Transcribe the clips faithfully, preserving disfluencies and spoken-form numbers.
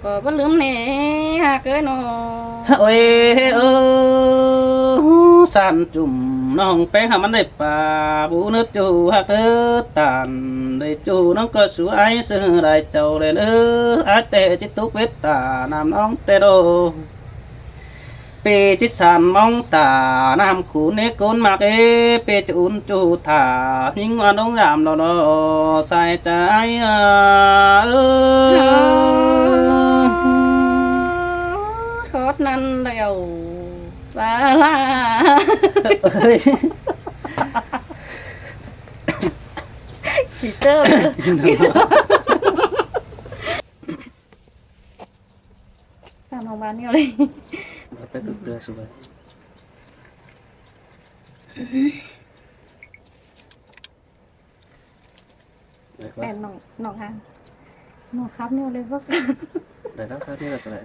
Báu lứm nể ꞌhặc ới ꞌnọ. Ôi, ơ, san chum ꞌnọng ꞌpéng hảư ꞌmắn đảy pả bu ꞌnớ ꞌchu ꞌhặc ớ tản đảy ꞌchu ꞌnọng ꞌcọ sú ải ꞌsứ đảy chảu ꞌlẹo ớ, ải ꞌtẹ ꞌchí tốc vết tả ꞌnặm ꞌnọng ꞌtẹ đô. ꞌPi ꞌchí san ꞌmóng tả ꞌnặm khủ ꞌnế ꞌcốn ꞌmặc ế, ꞌpi ꞌchí ún ꞌchu thả ꞌnhính ꞌva ꞌnọng dảm lo lo sai chả ải ơ. Khót ꞌnặn ꞌlẹo. Ba la. Ơi. Kỉ tơ. Sao nó bán nhiều đi. Bắt đầu từ từ xuống. Đấy, khóa. Ê, nó, nó hàng. Nó khắp nhiều lên bác. Đấy, khắp nhiều là cái này.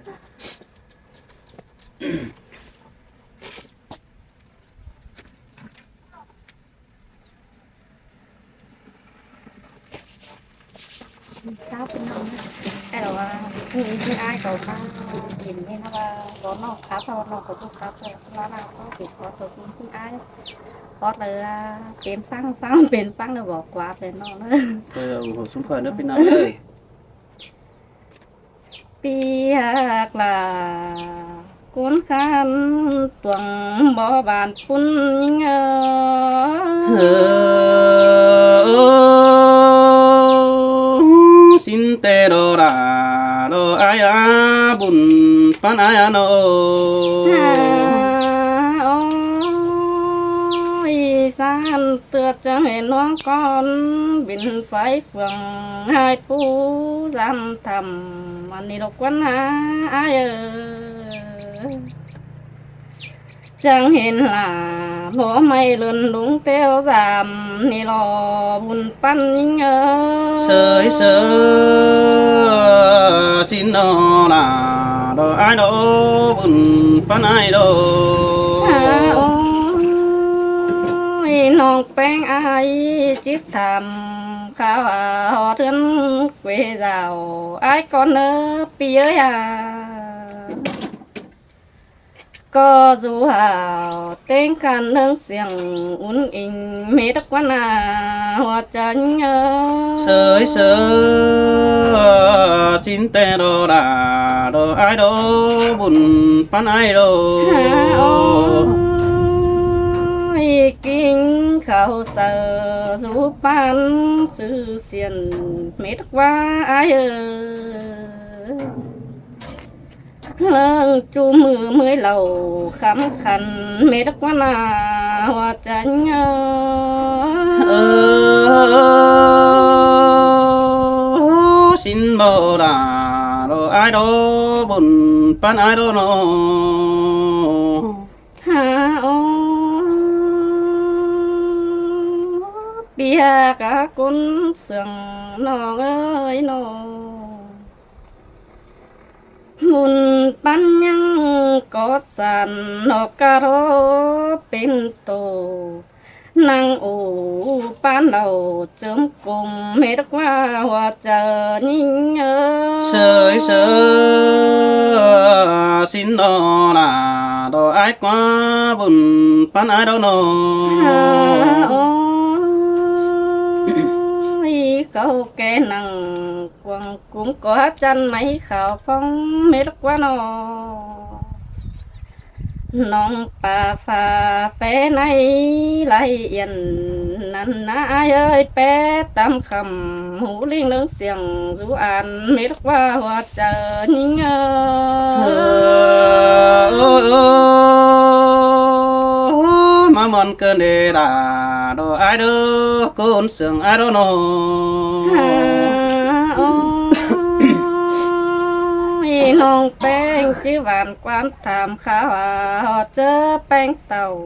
Sao bên nó eo à, ꞌnị ꞌchí ải có ba tìm nên nó ba có nó khắp, nó có ꞌchu khắp rồi, nó là có cái có tôi cũng ꞌchí ải. Có là, à, bên phăng, phăng, bên phăng là bỏ qua bên nó nữa. Tôi ủng hộ súng khỏe nữa bên nó ơi. Piak la ꞌcốn khăn tuang bó ban phun ꞌnhính ơ. Ơ, sín ꞌtẹ đo đa đo ải a, bun ꞌpắn ải a ꞌnọ. Ôi, san tưa chắng hên ꞌnọng con bin phái phường hai pú dăm thăm. ꞌMắn ꞌnị lo ꞌquán hả ải ơ. Chắng hên lả bó ꞌmạy lươn lung téo dăm ꞌnị lo bun ꞌpắn ꞌnhính ơ. Sới sới, sín ꞌnọ lả đo ải đo, bun ꞌpắn ải đo. Hả ôi, ꞌnọng ꞌpéng ải chít tham kháo hả, ꞌhọt ꞌhướn quê dảo ải con ơ ꞌpi ới hả. ꞌCọ dú hảo ꞌtếng khăn ꞌnướng siêng ún inh mết ꞌquán a hua chánh ơ. Sới sới, sín ꞌtẹ đo đa đo ải đo, bun ꞌpắn ải đo. Hả ôi, kinh kháo saư dú ꞌpắn sư siêng mết ꞌquá ải ơ. ꞌLớng ꞌchu ꞌmự ꞌmới lảu khắm khăn mết ꞌquán a hua chánh ơ. Ơ, sín đo đa đo ải đo, bun ꞌpắn ải đo ꞌnọ. Hả ôi, ꞌpi hả cá ꞌcốn siêng ꞌnọng ơi ꞌnọ. Bun ꞌpắn ꞌnhắng có san ꞌnọ cá ꞌro pên tô. Năng ổ ꞌpắn lảu chớm công mết ꞌquá hua chaư ꞌnhính ơ. Sới sới, sín ꞌnọ đa đo ải ꞌquá, bun ꞌpắn ải đo ꞌnọ. Hả ôi, kháo ké năng quăng cũng có chăn máy kháo phong mết ꞌquá ꞌnọ. ꞌNọng pà phà phé ꞌnạy lai yên ꞌnặn ná ải ơi, pé tăm khăm hú ꞌlính ꞌlớng siêng dú an mết ꞌquá hua chaư ꞌnhính ơ. Ơ, ơ, ơ, ơ, ꞌmá ꞌmuôn ꞌcợn đê đa đo ải đo, ꞌcốn siêng ải đo ꞌnọ. Hả ôi, ꞌnọng ꞌpéng ꞌchí van ꞌquán tham kháo hả, ꞌhọt ꞌchớ ꞌpéng tảu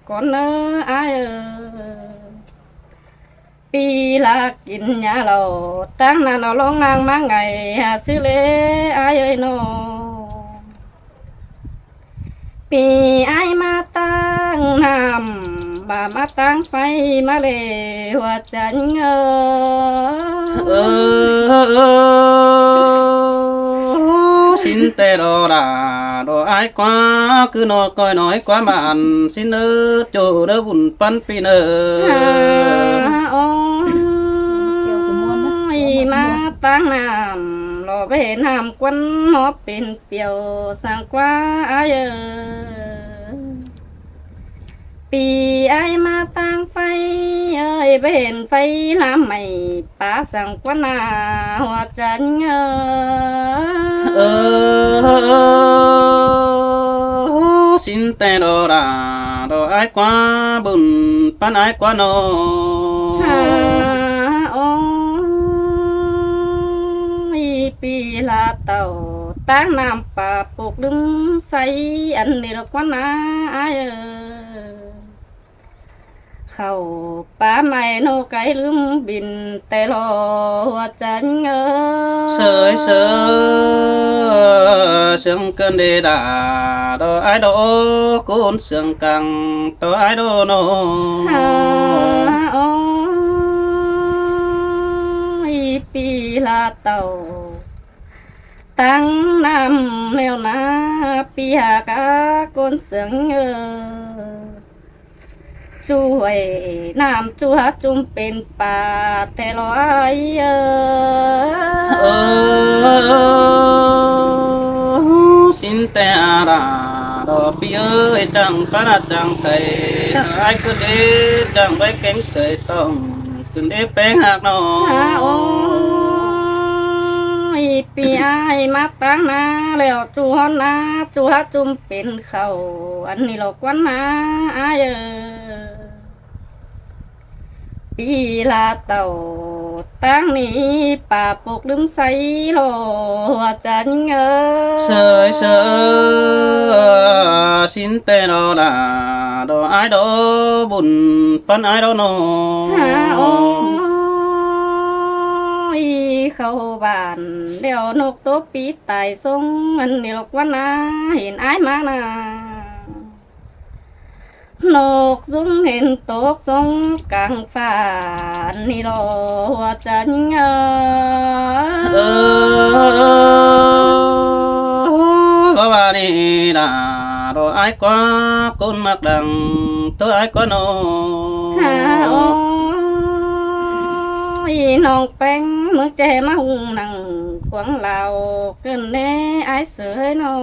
con ơ ải ơ. ꞌPi ꞌlạ kin nhả lảu, ꞌtáng ꞌnặn au ꞌlống ꞌnáng ꞌmá ngày hả ꞌsứ ꞌlế ải ơi ꞌnọ. ꞌPi ải ꞌmá ꞌtáng ꞌnặm, ꞌva ꞌmá ꞌtáng pháy ꞌmá lê hua chánh ơ. Ơ, ơ, ơ, ꞌSịn ꞌtẹ lo đa, lo ải ꞌquá, ꞌcứ ꞌnọ ꞌcoi ꞌnọi ꞌquá bản, ꞌsịn ꞌnớ, ꞌchu ꞌnớ bun ꞌpắn ꞌpi ꞌnớ. Hả, ôi, ꞌmá ꞌtáng ꞌnặm, lo báu hên ꞌnặm ꞌquắn ꞌmó pên piêu, săng ꞌquá ải ơi. ꞌPi ải ꞌmá ꞌtáng ꞌpháy ơi, báu hên ꞌpháy ꞌlam mảy, pá săng ꞌquá ꞌna ꞌhua chăn ơi. Ơ, ꞌsịn ꞌtẹ lo đa, lo ải ꞌquá, bun ꞌpắn ải ꞌquá ꞌnọ. Hả, ôi, ꞌpi ꞌla tảu, ꞌtáng ꞌnặm pả ꞌpộc ꞌlứm sáy, ăn ꞌnị lo ꞌquá ꞌna ải ơi. Khảu pá ꞌmạy ꞌnô cáy ꞌlứm bin, ꞌtẹ lo ꞌhua chăn ơi. Sơi sơi, siêng ꞌcợn đê đa, lo ải lo, ꞌcốn siêng căng, lo ải lo ꞌnọ. Hả, ôi, ꞌpi ꞌla tảu, ꞌtáng ꞌnặm ꞌnéo ꞌna, ꞌpi hả cá ꞌcốn siêng ơi. ꞌChu ꞌhuổi ꞌnặm ꞌchu hák ꞌchum pên pả, ꞌtẹ lo ải ơi. Ơ, ꞌsịn ꞌtẹ đa, lo ꞌpi ơi, chắng pá ꞌna chắng cay, ải ꞌcợn đê chắng báu kéng cay tỏng, ꞌcợn đê péng ꞌhặc ꞌnọ. Hả, ôi, ꞌpi ải ꞌmá ꞌtáng ꞌna, ꞌlẹo ꞌchu ꞌhón ꞌna, ꞌchu hák ꞌchum pên khảu, ăn ꞌnị lo ꞌquá ꞌna ải ơi. ꞌPi ꞌla tảu, ꞌtáng ꞌnị pả ꞌpộc ꞌlứm sáy, lo ꞌhua chăn ơi. Sơi sơi, ꞌsịn ꞌtẹ lo đa, lo ải lo, bun ꞌpắn ải lo ꞌnọ. Hả, ôi, khảu bản ꞌlẹo ꞌnộc tốc pi tai sông, ăn ꞌnị lo ꞌquá ꞌna hên ải ꞌmá ꞌna. ꞌNộc dúng hên tốc sông cang phả, ăn ꞌnị lo ꞌhua chăn ơi. Ơ, ꞌva ꞌva ꞌnị đa, lo ải ꞌquá, ꞌcốn ꞌmặc đăng, ꞌtố ải ꞌquá ꞌnọ. Hả, ôi, ꞌnọng ꞌpéng, ꞌmự ꞌchẹ ꞌmá ꞌhung nẳng cuông lao, ꞌcợn đê ải sơi ꞌnọ.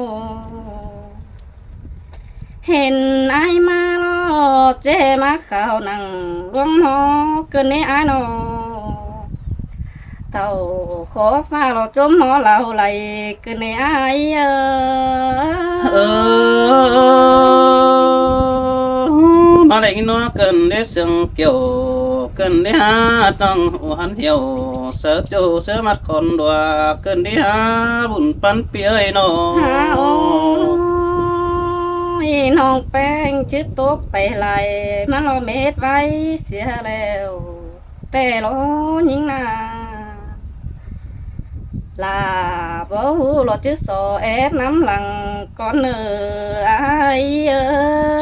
Hên ải ꞌmá lo, ꞌchẹ ꞌmá khảu nẳng ꞌluống ꞌmo, ꞌcợn đê ải ꞌnọ. Tảu khó ꞌphạ lo ꞌchốm ꞌmo lao đảy, ꞌcợn đê ải ơi. Ơ, ꞌmá đảy ꞌnọ ꞌcợn đê siêng kiẻo, ꞌcợn đê hák ꞌnọng ꞌhụ hăn hiẻo, sáư ꞌchu sáư ꞌmặt khon đua, ꞌcợn đê hák bun ꞌpắn ꞌpi ơi ꞌnọ. Hả, ôi, ꞌnọng ꞌpéng ꞌchư tốc pay lai, ꞌmắn lo mết ꞌvạy sia ꞌlẹo, ꞌtẹ lo ꞌnhính ꞌna. Lả báu ꞌhụ lo ꞌchư so ép ꞌnắm lăng ꞌcốn ꞌnớ ải ơi.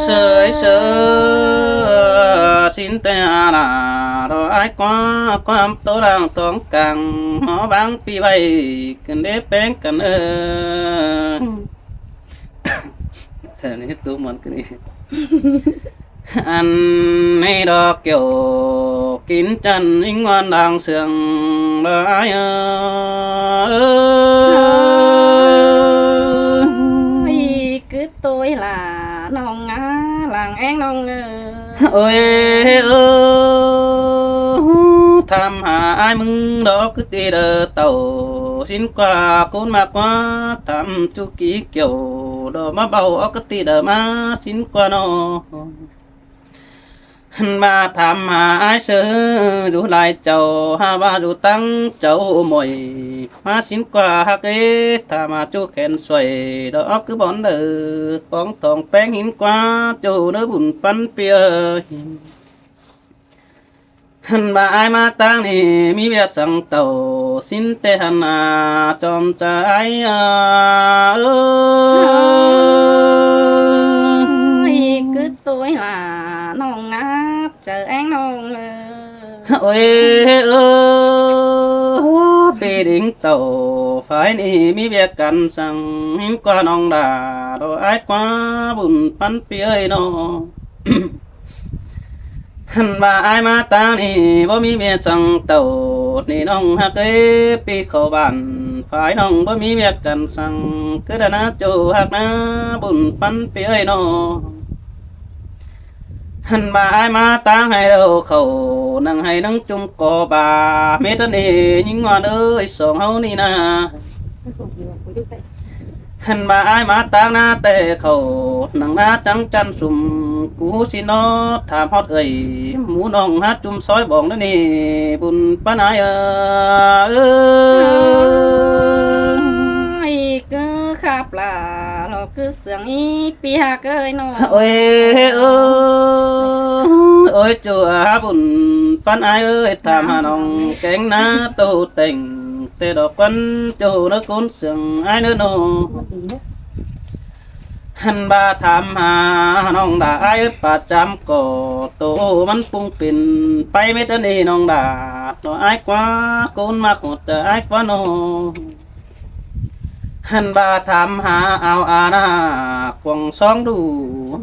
Sơi sơi, ꞌsịn ꞌtẹ đa, lo ải ꞌquá, ꞌquám ꞌtố đang tóng căng, ꞌmó báng ꞌpi ꞌvạy, ꞌcợn đê péng căn ơ. Sơi ꞌnị ꞌtố ꞌmuôn ꞌcợn đê. Ăn ꞌnị lo kiẻo, kin chăn ꞌnhính ꞌnguôn đang siêng, lo ải ơi. Ôi, ꞌcứ ꞌtôi lả ꞌnọng ꞌngá, lăng ꞌéng ꞌnọng ơi. Ôi, ơ, tham hả ải ꞌmứng lo ꞌcứ ti đaư tảu, ꞌsịn ꞌquá ꞌcốn ꞌmặc ꞌquá, tham ꞌchu kí kiẻo, lo ꞌmá báu ók ꞌcứ ti đaư ꞌmá, ꞌsịn ꞌquá ꞌnọ. Hăn ꞌva tham hả ải sáư, dú lai chảu, hả ꞌva dú ꞌtáng chảu ꞌmội, ꞌmá ꞌsịn ꞌquá ꞌhặc ế, tham hả ꞌchu khen suối, lo ók ꞌcứ bón đaư, póng tỏng péng hên ꞌquá, ꞌchu ꞌnớ bun ꞌpắn ꞌpi ơi. Hăn ꞌva ải ꞌmá ꞌtáng ꞌnị ꞌmí ꞌviạk săng tảu, ꞌsịn ꞌtẹ hăn a chom chaư ải a. Ơ, ꞌcứ ꞌtôi lả ꞌnọng ngắp chaư ꞌéng ꞌnọng ơi. Ôi, ơ, pi đing tảu Ải ꞌnị ꞌmí ꞌviạk căn săng hín ꞌquá ꞌnọng đa, ꞌtoi ải ꞌquá bun ꞌpắn ꞌpi ơi ꞌnọ. Hăn ꞌva ải ꞌmá ꞌtáng ꞌnị báu ꞌmí ꞌviạk săng tảu, ꞌnị ꞌnọng ꞌhặc ới ꞌpi khảu bản, phải ꞌnọng báu ꞌmí ꞌviạk căn săng, cứ đa ꞌná ꞌchu ꞌhặc ꞌná bun ꞌpắn ꞌpi ơi ꞌnọ. Hăn ꞌva ải ꞌmá ꞌtáng hảư đaư khảu nẳng hảư nẳng ꞌchum ꞌcọ ba, mết ꞌnị ꞌnhính ꞌnguôn ới song ꞌháu ꞌnị ꞌna. Hăn ꞌva ải ꞌmá ꞌtáng ꞌná ꞌtẹ khảu nẳng ꞌná chắng chăn sum, ꞌcú ꞌhụ ꞌsịn ꞌnọ tham ꞌhọt ới ꞌmú ꞌnọng hák ꞌchum sói bỏng ꞌnị bun ꞌpắn ải ơi. Ơi, cứ khắp lạ lo cứ sương ꞌnị ꞌpi ꞌhặc ơi ꞌnọ. Ôi ơi, ôi ꞌchu hák bun ꞌpắn ải ơi, tham hả ꞌnọng kéng ꞌná tô têng, ꞌtẹ đỏ ꞌquắn ꞌchu ꞌnớ ꞌcốn sương ải ꞌnớ ꞌnọ. Hăn ꞌva tham hả ꞌnọng đa ải ứt pá chăm ꞌcọ, tô ꞌmắn pung pên pay mết ꞌnị ꞌnọng đa, ꞌtoi ải ꞌquá ꞌcốn ꞌmặc ꞌhọt ải ꞌquá ꞌnọ. Hăn ꞌva tham hả ao a ꞌna cuông song đu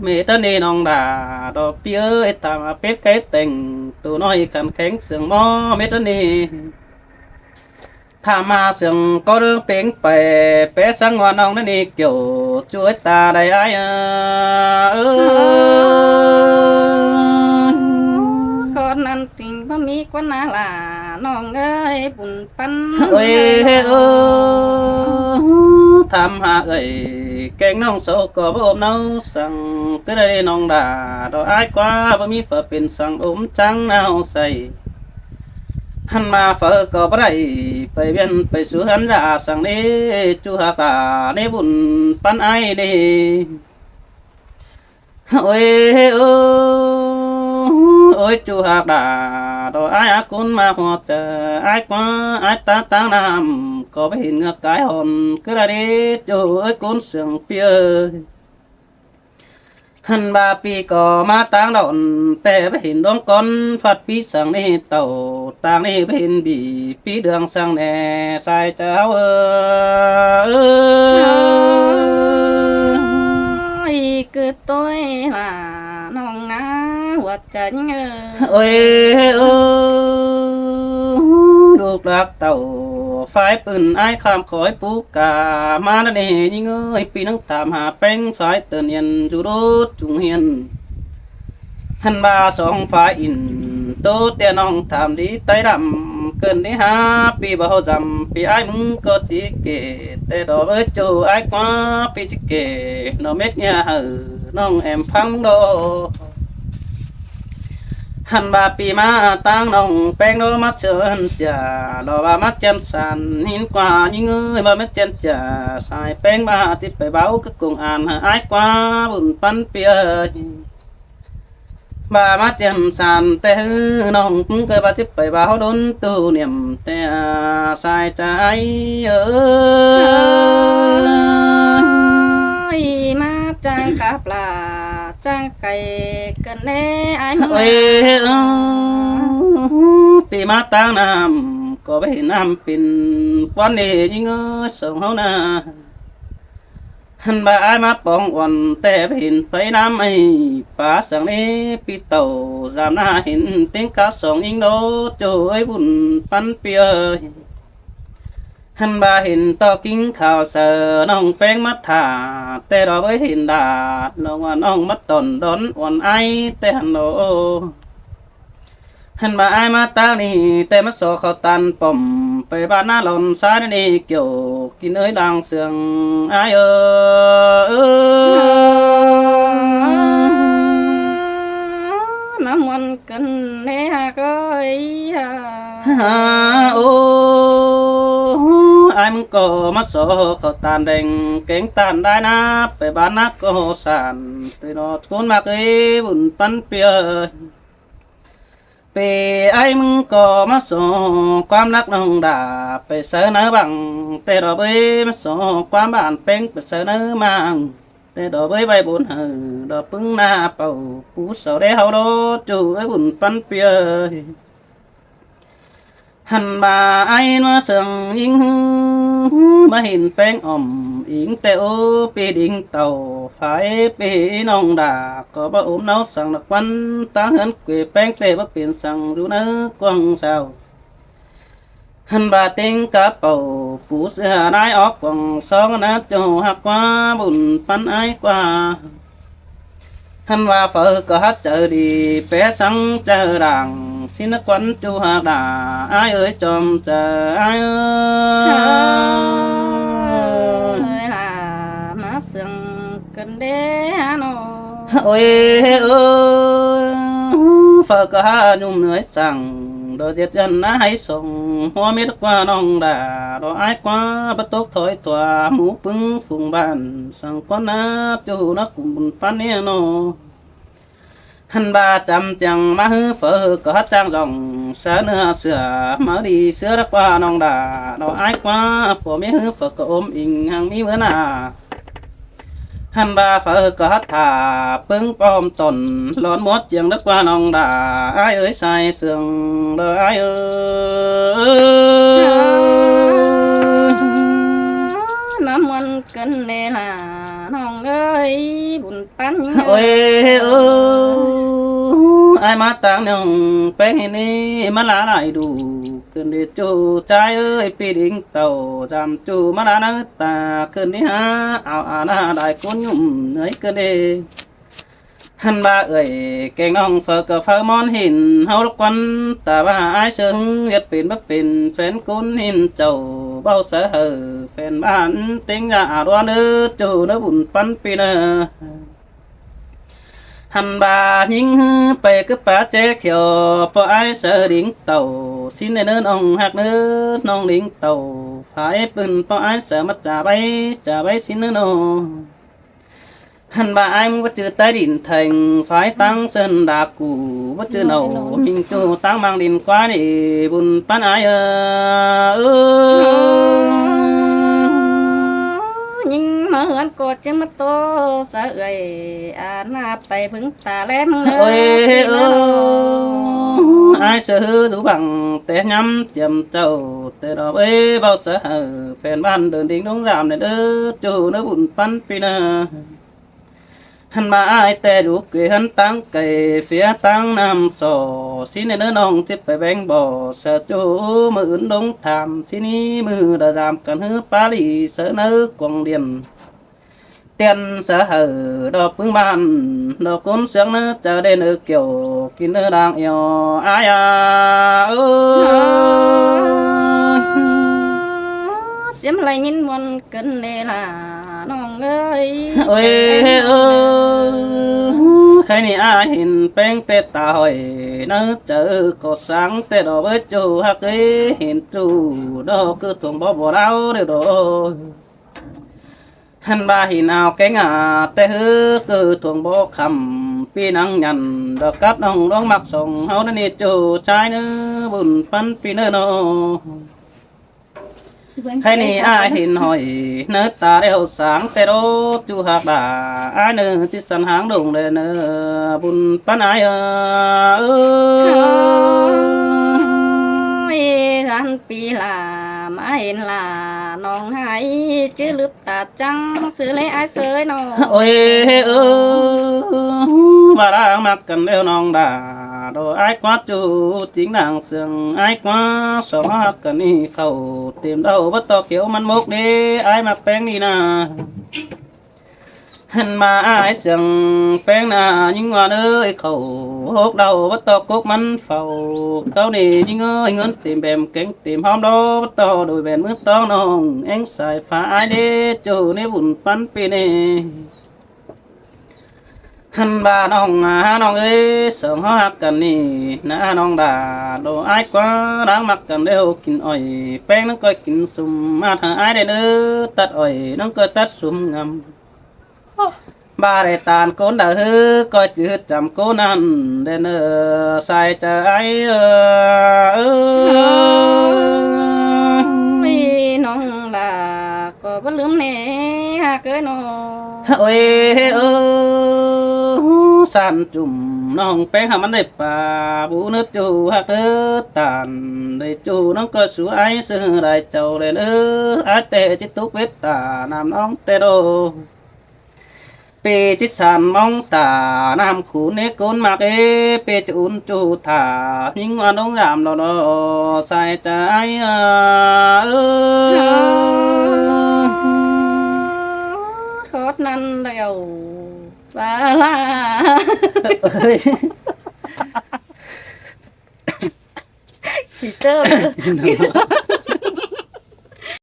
mết ꞌnị ꞌnọng đa, ꞌtoi ꞌpi ơi tham hả pết cáy têng, tô ꞌnọi khăn khéng sương ꞌmo mết ꞌnị. Tham hả sương ꞌcọ ꞌlương pêng pay, pé săng ꞌnguôn ꞌnọng ꞌnị kiẻo ꞌchu ới ta đảy ải ơ. Khót ꞌnặn tinh báu ꞌmí ꞌquá ꞌná lả ꞌnọng ơi, bun ꞌpắn ơi ơi ơ. Tham hả ới kéng ꞌnọng sô ꞌcọ báu ôm ꞌnau săng, cứ đảy ꞌnọng đa, ꞌtoi ải ꞌquá báu ꞌmí phaư pên săng ôm chắng ꞌnau say. Hăn ꞌva phaư ꞌcọ báu đảy pay ꞌviạk pay sú hăn dả săng ꞌnị, ꞌchu ꞌhặc đa ꞌnị bun ꞌpắn ải ꞌnị. Ôi ơi, ôi ꞌchu ꞌhặc đa, ꞌtoi ải a ꞌcốn ꞌmặc ꞌhọt ải ꞌquá, ải ta ꞌtáng ꞌnặm ꞌcọ báu hên ngă cái hòn, cứ đa đi ꞌchu ới ꞌcốn sương ꞌpi ơi. Hăn ꞌva ꞌpi ꞌcọ ꞌmá ꞌtáng đon, ꞌtẹ báu hên đuống cón phat ꞌpi săng ꞌnị tảu, ꞌtáng ꞌnị báu hên ꞌpi, ꞌpi đường săng ꞌnẹ sai chaư ꞌháu ơ. Ơi, cứ ꞌtoi lả ꞌnọng ꞌná ꞌhuột chaư ꞌnhính ơ. Ôi ơ, ꞌlụk ꞌlặc tảu phái pưn ải kham khói pú ca ꞌmá ꞌnị ꞌnhính ơi, ꞌpi ꞌnăng tham hả ꞌpéng phái tơn yên dú đốt chung hiên. Hăn ꞌva song phái in tô ꞌtẹ ꞌnọng tham đi ꞌtay đăm, cơn đi hả ꞌpi báu dăm, ꞌpi ải ꞌmứng ꞌcọ ꞌchí kể, ꞌtẹ đỏ báu ꞌchu ải ꞌquá ꞌpi ꞌchí kể, nó mết ꞌnhá hảư ꞌnọng êm phắng đo. Hăn ꞌva ꞌpi ꞌmá ꞌtáng ꞌnọng ꞌpéng đo ꞌmá ꞌchơn chả, lo ꞌva ꞌmá ꞌchơn san hín ꞌquá ꞌnhính ơi, ꞌva ꞌmá ꞌchơn chả sai ꞌpéng ꞌva ꞌchí pay báo ꞌcứ công an hả ải ꞌquá bun ꞌpắn ꞌpi ơi. ꞌVa ꞌmá ꞌchơn san ꞌtẹ ꞌhứ ꞌnọng ꞌcứ ꞌva ꞌchí pay báo đốn tu niệm ꞌtẹ sai chaư ải ơ. Ơi, ꞌmá chang khắp lạ chang cay cơn ꞌnê ải ꞌmứng. Ôi ơ, ꞌpi ꞌmá ꞌtáng ꞌnặm ꞌcọ báu hên ꞌnặm pên ꞌquán ꞌnị ꞌnhính ơi song ꞌháu ꞌna. Hăn ꞌva ải ꞌmá pong uôn ꞌtẹ báu hên pay ꞌnặm ải pá săng ꞌnị ꞌpi tảu, dăm ꞌna hên ꞌtếng cá song ꞌnhính đô, ꞌchu ới bun ꞌpắn ꞌpi ơi. Hăn ꞌva hên ꞌto ꞌkính khảu saư ꞌnọng ꞌpéng ꞌmá thả, ꞌtẹ đỏ báu hên đa, ꞌnọng ꞌva ꞌnọng ꞌmá tỏn đón uôn ải ꞌtẹ hăn đô. Hăn ꞌva ải ꞌmá ꞌtáng ꞌnị ꞌtẹ ꞌmá so khảu ꞌtan pom pay ꞌván ꞌná lon ꞌsá ꞌnị kiẻo kin ới đang sương ải ơ. ꞌNá ꞌmuôn cơn ꞌnê ꞌhặc ơi. Ô, ải ꞌmứng ꞌcọ ꞌmá so khảu ꞌtan đeng kéng ꞌtan đai ꞌná pay ꞌván ꞌná ꞌcọ san, ꞌtoi ꞌnọ ꞌcốn ꞌmặc ới bun ꞌpắn ꞌpi ơi. ꞌPi ải ꞌmứng ꞌcọ ꞌmá so ꞌquám lắc ꞌnọng đa pay saư ꞌnớ bang, ꞌtẹ đỏ bới ꞌmá so ꞌquám bản ꞌpéng pay saư ꞌnớ mang, ꞌtẹ đỏ bới ꞌvạy bôn hảư đỏ ꞌpứng ꞌna pảu pú sau đé ꞌháu đô, ꞌchu ới bun ꞌpắn ꞌpi ơi. Hăn ꞌva ải ꞌnua sương ꞌnhính ꞌhứ ꞌmá hên ꞌpéng ỏm ính ꞌtẹ ꞌpí đin tảu, phải ꞌpí ꞌnọng đả ꞌcọ báu ốm ꞌnau săng ꞌnặn quán, ꞌtáng ꞌhướn quê ꞌpéng ꞌtẹ báu pên săng dú ꞌnớ quảng dao. Hăn ꞌva ꞌtếng cá pảu pú sia ꞌnái ók quảng sóng ꞌnớ ꞌchu ꞌhặc ꞌquá bun ꞌpắn ải ꞌquá. Hăn ꞌva phaư ꞌcọ hák chaư đi pé săng chaư đảng, ꞌsịn ꞌnớ quán ꞌchu ꞌhặc đả ải ơi chom chaư ải ơi. Ơi hả, ꞌmá sương cơn đế hả nó. Ôi ơi, phaư ꞌcọ hák ꞌnhum ꞌnọi săng, ꞌđọ ꞌdệt dăn ꞌná hảư song, ꞌhua mết ꞌquá ꞌnọng đả, ꞌđọ ải ꞌquá báu tốc thói thua, mú ꞌpứng phung bản, săng quán ꞌná ꞌchu ꞌnớ ꞌcum bun ꞌpắn ꞌnị nó. Hăn ꞌva chăm chăng ꞌmá ꞌhứ phaư ꞌcọ hák chang dong, sa ꞌnưa sửa, ꞌmá đi sửa đắc ꞌquá ꞌnọng đả, ꞌđọ ải ꞌquá, phua ꞌmí ꞌhứ phaư ꞌcọ ốm ính hăng ꞌmí ꞌmứa ꞌnạ. Hăn ꞌva phaư ꞌcọ hák thả ꞌpứng pom tỏn, lón muốt chiêng đắc ꞌquá ꞌnọng đả, ải ơi sai sương, ꞌđọ ải ơi. Ná muôn cơn đế hả ꞌnọng ơi, bun ꞌpắn ꞌnị. Ôi ơi, ải ꞌmá ꞌtáng ꞌnọng ꞌpéng ꞌnị ꞌmá ꞌlạ lai đu, cơn đế ꞌchu chai ơi, ꞌpí đin tảu dăm ꞌchu ꞌmá ꞌlạ ꞌnớ ta, cơn đế hả, ao a ꞌná đai ꞌcốn ꞌnhum ꞌnọi cơn đế. Hăn ꞌva ơi, kéng ꞌnọng phaư ꞌcọ phaư ꞌmón hên, ꞌháu lốc quán ta ꞌva ải sương, ꞌdệt pên báu pên, phén ꞌcốn hên chảu, báu sa hảư, phén bản ꞌtếng dả a ꞌđua ꞌnớ ꞌchu ꞌnớ bun ꞌpắn ꞌpí ꞌnớ. Hăn ꞌva ꞌnhính ꞌhứ pay cứ pá ché khẻo, ꞌpọ ải sa đin tảu, ꞌsịn ꞌnớ ꞌnọng ꞌhặc ꞌnớ, ꞌnọng đin tảu, phải pưn ꞌpọ ải sa ꞌmá chả báy, chả báy ꞌsịn ꞌnớ ꞌnọng. Hăn ꞌva ải ꞌmú báu chứ ꞌtái đin thêng, phải ꞌtáng sơn đa củ, báu chứ nảu, ꞌmính ꞌchu ꞌtáng mang đin ꞌquá đi, bun ꞌpắn ải ơ. ꞌNhính ꞌmá ꞌhướn ꞌcọ ꞌchí ꞌmá ꞌtố sa ơi, a ꞌná pay ꞌpứng ta ꞌlé ꞌmứng ꞌnớ. Ôi ơ, ải sa ꞌhứ dú bang té ꞌnhắm chiêm chảu, té ꞌđọ ơi báu sa hảư, phén bản đơn đin ꞌlống dăm ꞌnớ ꞌchu ꞌnớ bun ꞌpắn ꞌpí ꞌnớ. Hăn ꞌva ải té dú quê ꞌhướn ꞌtáng cay, phía ꞌtáng ꞌnặm so, ꞌsịn ꞌnớ ꞌnọng ꞌchí pay béng bók, sa ꞌchu ꞌmự ứn ꞌlống tham, ꞌsịn ꞌnị ꞌmự đa dăm căn ꞌhứ pá đi, sa ꞌnớ quảng điện. Tiên sa hảư ꞌđọ ꞌpứng bản, ꞌđọ ꞌcốn sương ꞌnớ chaư đen ơ, kiẻo kin ꞌnớ đang eo ải a ơ. Chiêm lai ꞌnghín muôn cơn đế hả ꞌnọng ơi. Ôi ơ, khay ꞌnị ải hên ꞌpéng té ta hỏi, ꞌnớ chaư ꞌcọ sáng té ꞌđọ báu ꞌchu ꞌhặc ơi, hên ꞌchu ꞌđọ ꞌcứ thuông bók bók đao đê ꞌđọ. Hăn ꞌva hên ao kéng a té ꞌhứ ꞌcứ thuông bók khăm, ꞌpí ꞌnăng nhẳn ꞌđọ cắp ꞌnọng ꞌluống ꞌmặc song, ꞌháu ꞌnị ꞌchu chai ꞌnớ bun ꞌpắn ꞌpí ꞌnớ ꞌnớ. Khay ꞌnị ải hên hỏi, ꞌnớ ta ꞌlẹo sáng té ꞌđọ ꞌchu ꞌhặc đả, ải ꞌnớ ꞌchí săn háng đông đê ꞌnớ, bun ꞌpắn ải ơ. Ôi, ꞌhăn ꞌpi ꞌlạ ꞌmá hên ꞌlạ ꞌnọng ải, ꞌchí lứp ta chắng ꞌsứ ꞌlế ải ꞌsới ꞌnớ. Ôi ơ, ꞌva đang ꞌmặc căn ꞌlẹo ꞌnọng đả, ꞌđọ ải ꞌquá ꞌchu chính đang sương, ải ꞌquá song ꞌhặc căn ꞌnị khảu têm đau báu ꞌto kiếu ꞌmắn mốc đế, ải ꞌmặc ꞌpéng ꞌnị ꞌnạ. Hăn ꞌva ải sương ꞌpéng ꞌnạ ꞌnhính ꞌnguôn ơi, khảu hốc đau báu ꞌto cốc ꞌmắn phảu. Cáu ꞌnị ꞌnhính ơi, ꞌngớn têm bẻm kéng têm ꞌhóm đaư báu ꞌto đuổi bẻn ꞌmứ ꞌtóng ꞌnọng, ꞌéng sai phá ải đế ꞌchu ꞌnị bun ꞌpắn ꞌpi ꞌnị. Hăn ꞌva ꞌnọng a ꞌnọng ơi, song ꞌháu ꞌhặc căn ꞌnị ꞌnạ ꞌnọng đả, ꞌđọ ải ꞌquá đang ꞌmặc căn ꞌlẹo kin ỏi, ꞌpéng ꞌnưng ꞌcoi kin sum, ꞌmá hảư ải đen ơ, tắt ỏi ꞌnưng ꞌcoi tắt sum ngắm. ꞌVa đảy ꞌtan ꞌcốn đaư ꞌhứ, ꞌcoi chứ chăm ꞌcốn ꞌnặn đen ơ, sai chaư ải ơ. Ôi, ꞌnọng đả ꞌcọ báu lứm ꞌnê ꞌhặc ơi ꞌnớ. Ôi ơ, san chum ꞌnọng ꞌpéng hảư ꞌmắn đảy pả bú ꞌnớ ꞌchu ꞌhặc ꞌlớ tản, đảy ꞌchu ꞌnọng ꞌcọ sú ải ꞌsứ đảy chảu đảy ꞌlớ, ải ꞌtẹ ꞌchí tốc vết tả ꞌnặm ꞌnọng ꞌtẹ đô. ꞌPi ꞌchí san ꞌmóng tả ꞌnặm khủ ꞌnế ꞌcốn ꞌmặc ế, ꞌpi ꞌchí ún ꞌchu thả ꞌnhính ꞌnọng dam lo lo sai ꞌchá ải ơ. Khót ꞌnặn đèo ba la. Ơi. Kỉ tơ.